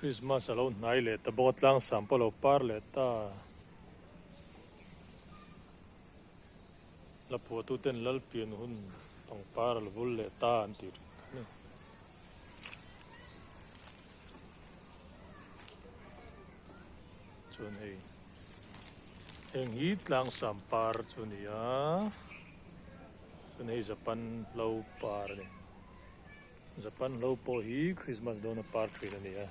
Christmas a lo hnai leh ta bawk a tlangsam pawh a lo par leh ta. La phuahtuten Lalpian hun pangpar a la vul leh ta an tih ringawt a ni. Chuan hei heng hi tlangsam par chu a ni a, chuan hei Japan hlo par a ni. Japan hlo pawh hi Christmas dawna par thin a ni a,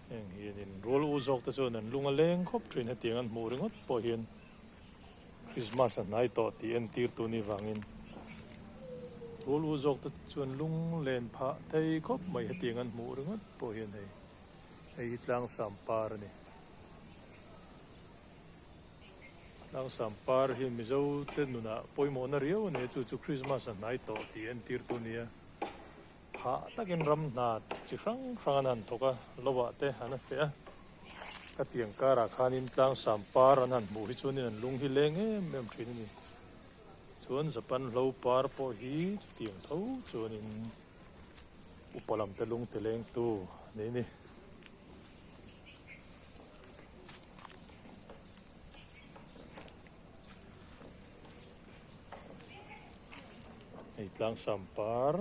heng hianin rual u zawk te chuan an lung a leng khawp thin hetiang an hmuh ringawt pawh hian Christmas a hnai tawh tih entir tu ni vangin rual u zawk te chuan lung len phah thei khawp mai hetiang an hmuh ringawt pawh hian hei hei hi tlangsam par a ni. Tlangsam par hi Mizo te nunah pawimawhna riau a ni a, chu chu Christmas a hnai tawh tih entir tu a ni a. Hah takin ram hna chi hrang hrang an han thawk a, lo ah te an a feh a. Ka tiang karah khanin tlangsam par an han hmuh hi chuanin an lung hi leng em em thin a ni. Chuan Japan hlo par pawh hi chutiang tho chuanin upa lam te lung ti lengtu a ni a ni. Hei tlangsam par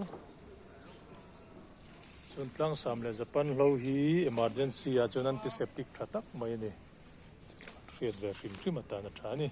chuan tlangsam leh Japan hlo hi emergency ah chuan antiseptic tha tak mai a ni hriat ve hrim hrim atan a tha a ni.